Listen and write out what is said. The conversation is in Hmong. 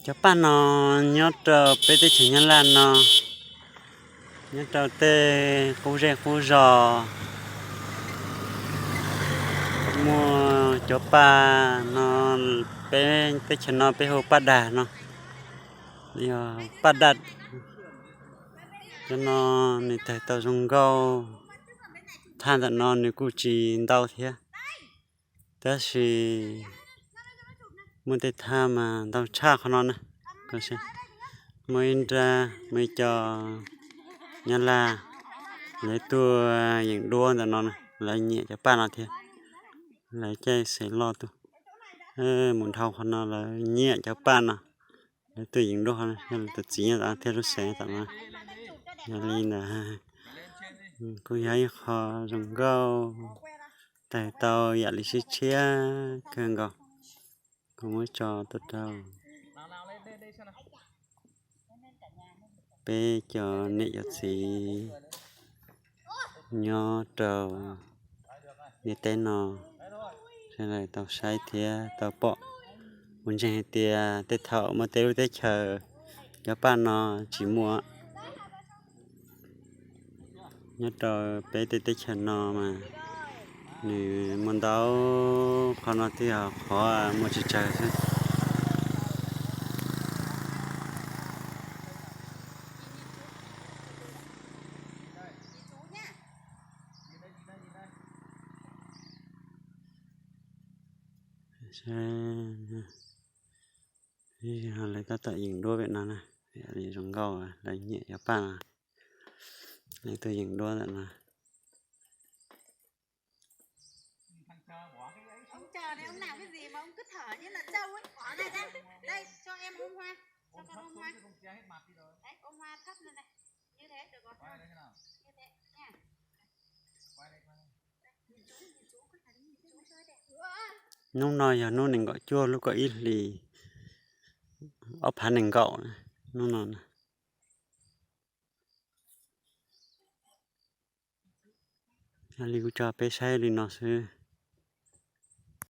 Cov paj no nyob rau peb teb chaws Nyab Laj no, nyob rau tej qub zej qub zos muaj cov paj no. Peb teb chaws no peb hu paj dag no, yog paj daj. Cov no nws tawg tau zoo nkauj. Thaj ntawm no nws kuj tsis ntau thiab, tab sis muaj tej thaj mas ntau tshaj qhov no na. Muaj ib nrab, muaj ib co Nyab Laj, lawv tuaj yeem duab ntawm no, lawv nyiam cov paj no thiab. Lawv caij xeem loj tuaj mus dhau qhov no, lawv nyiam cov paj no. Lawv tuaj yeem duab qhov no, yog lawv tus txiv nyob tom no thiab lub xeem tom no. Yog li ntawd kuj yog ib qho zoo nkauj, tawg tau yam li siab tshiab kawg nkaus. Kuv muab tso tuaj rau peb cov niam cov txiv nyob rau ntiaj teb no, sawv daws tau saib thiab tau pom. Kuv ntseeg hais tias tej thaum muaj tej lub teb chaws cov paj no tsis muaj. Nyob rau peb tej teb chaws no mas nws muaj ntau qhov no twb yog qhov muaj tsawg tsawg xwb. Lawv tab tom yeem duab pem no na, zoo nkauj, lawv nyiam cov paj no, lawv tuaj yeem duab ntawm no. Hnub no yog hnub nees nkaum cuaj lub kaum ib hlis ob phav nees nkaum, hnub no. Yog li kuv tso peb saib li no xwb.